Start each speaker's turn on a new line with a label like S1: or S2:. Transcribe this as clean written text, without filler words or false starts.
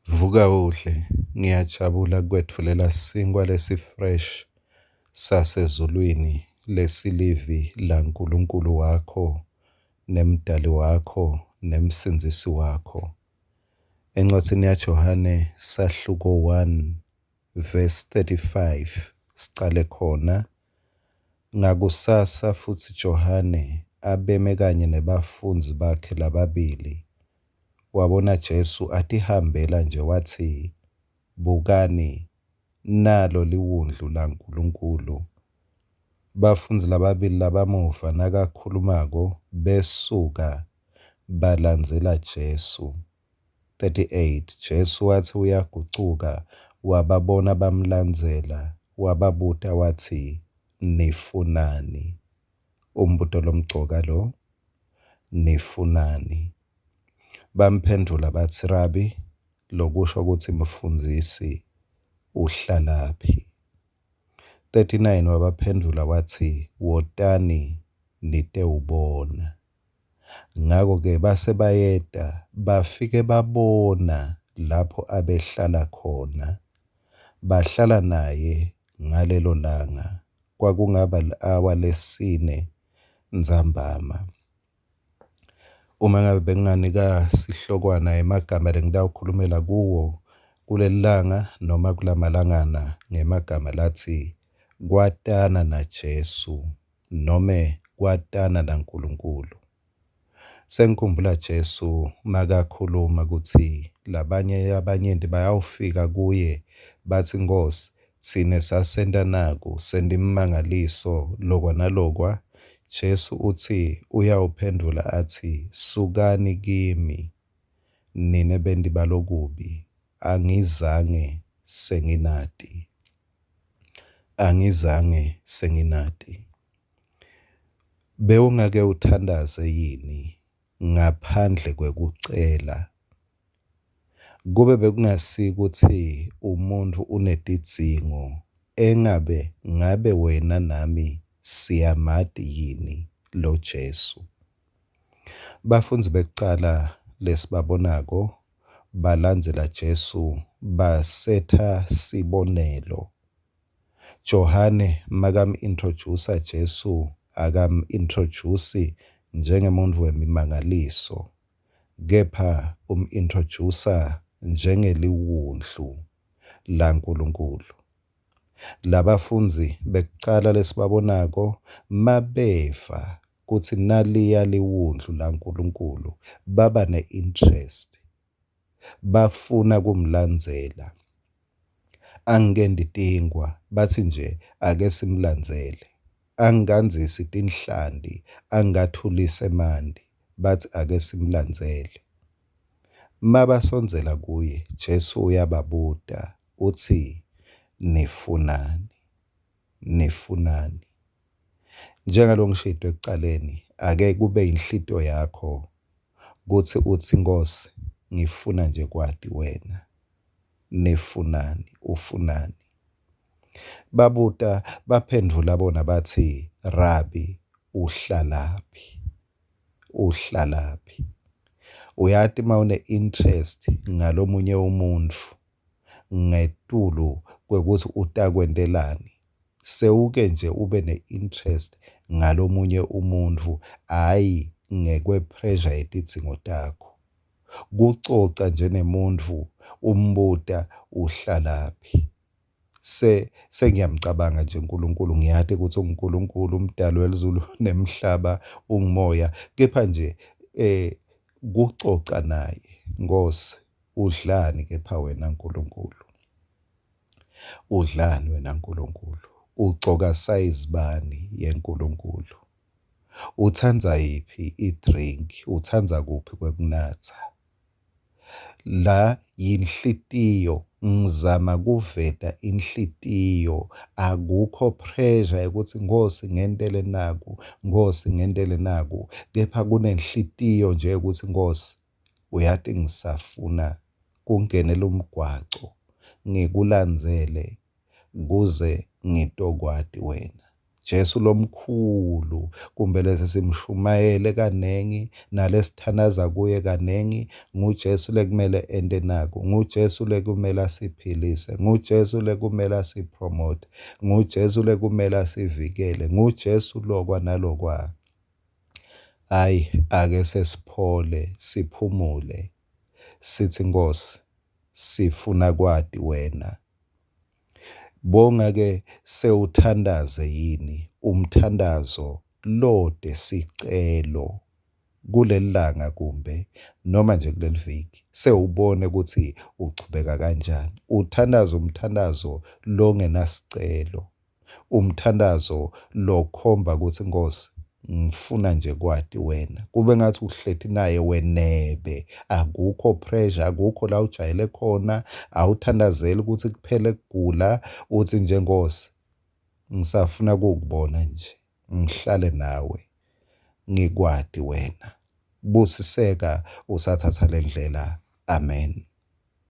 S1: Vuka udle, ngiyajabula kukwetfulela sinkhwa lesi-fresh sasezulwini lesilivi laNkulunkulu wakho neMdali wakho neMsindzisi wakho. Encwadzini yaJohane sahluko 1 verse 35 sicale khona. Ngakusasa futsi Johane abeme kanye nebafundzi bakhe lababili. Wabona Jesu atihambela nje watsi, Bukani, nalo liWundlu laNkulunkulu. Bafundzi lababili labamuva nakakhulumako besuka balandzela Jesu. 38 Jesu watsi uyagucuka wababona bamlandzela, wababuta watsi, Nifunani? Umbuto lomcoka lo, nifunani? Bamphendvula batsi, Rabi, lokusho kutsi Mfundzisi, uhlalaphi? 39 Wabaphendvula watsi, Wotani nitewubona. Ngako-ke base bayeta bafike babona lapho abehlala khona, bahlala naye ngalelo langa, kwakungaba li-awa lesine ntsambama. Uma ngabe benginganika sihlokwana emagama lengitawukhulumela kuwo kulelilanga noma kulamalangana ngemagama latsi kwatana naJesu nome kwatana naNkulunkulu. Sengikhumbula Jesu makakhuluma kutsi labanye labanyenti bayawufika kuye batsi, Nkhosi, tsine sasenta naku, senta imimangaliso, lokwa nalokwa. Jesu utsi uyawuphendvula atsi, Sukani kimi, nine benti balokubi, angizange senginati. Angizange senginati. Bewungake uthandaze yini ngaphandle kwekucela? Kube bekungasiko kutsi umuntfu unetidzingo, engabe ngabe wena nami siyamati yini loJesu? Bafundzi bekucala lesibabonako balandzela Jesu basetha sibonelo. Johane makam-introduce-a Jesu akam-introduce-i njengemuntfu wemimangaliso kepha um-introduce-a njengeliwundlu laNkulunkulu. Labafundzi bekucala lesibabonako mabeva kutsi naliya liwundlu laNkulunkulu baba ne-interest, bafuna kumlandzela. Angikenti tinkhwa, batsi nje ake simlandzele. Angikandzisi tinhlanti, angikathulisi emanti, batsi ake simlandzele. Mabasondzela kuye, Jesu uyababuta utsi, Nifunani? Nifunani? Njengalo ngishito ekucaleni, ake kube inhlitiyo yakho kutsi utsi, Nkhosi, ngifuna nje kwati wena. Nifunani? Ufunani? Babuta baphendvula bona batsi, Rabi, uhlalaphi? Uhlalaphi? Uyati uma une-interest ngalomunye umuntfu ngetulu kwekutsi utakwentelani, sewuke nje ube ne-interest ngalomunye umuntfu, hhayi ngekwe-pressure yetidzingo takho. Kucoca nje nemuntfu umbuta uhlalaphi. Sengiyamcabanga nje uNkulunkulu, ngiyati kutsi unguNkulunkulu umdali welizulu nemhlaba, ungumoya, kepha nje kucoca naye, Nkhosi, udlani kepha wena Nkulunkulu? Udlani wena Nkulunkulu? Ugcoka size bani yeNkulunkulu? Utsandza yiphi i-drink? Utsandza kuphi kwekunatsa? La yinhlitiyo, ngizama kuveta inhlitiyo. Akukho pressure yekutsi Nkhosi ngentele naku, Nkhosi ngentele naku, kepha kunenhlitiyo nje yokuthi Nkhosi uyati ngisafuna kungenela umgwaco ngikulandzele kuze ngitokwati wena. Jesu lomkhulu kumbe lesesimshumayele kanengi nalesithandaza kuye kanengi, nguJesu lekumele ente naku, nguJesu lekumele asiphilise, nguJesu lekumele asipromote, nguJesu lekumele asivikele, nguJesu lokwa nalokwa. Hhayi, ake sesiphole siphumule sithi Nkosi sifuna kwati wena. Bonga-ke sewuthandaze yini umthandazo lote sicelo kuleli langa kumbe noma nje kuleli viki, sewubone ukuthi uchubeka kanjani. Uthandaze umthandazo longenasicelo, umthandazo lokhomba ukuthi Nkosi ngifuna nje kwati wena, kube ngathi uhleti naye wenebe, akukho pressure, akukho la ujayele khona, awuthandazeli ukuthi kuphele kugula, uthi nje Nkosi ngisafuna kukubona nje, ngihlale nawe, ngikwati wena. Busiseka usathatha le ndlela. Amen.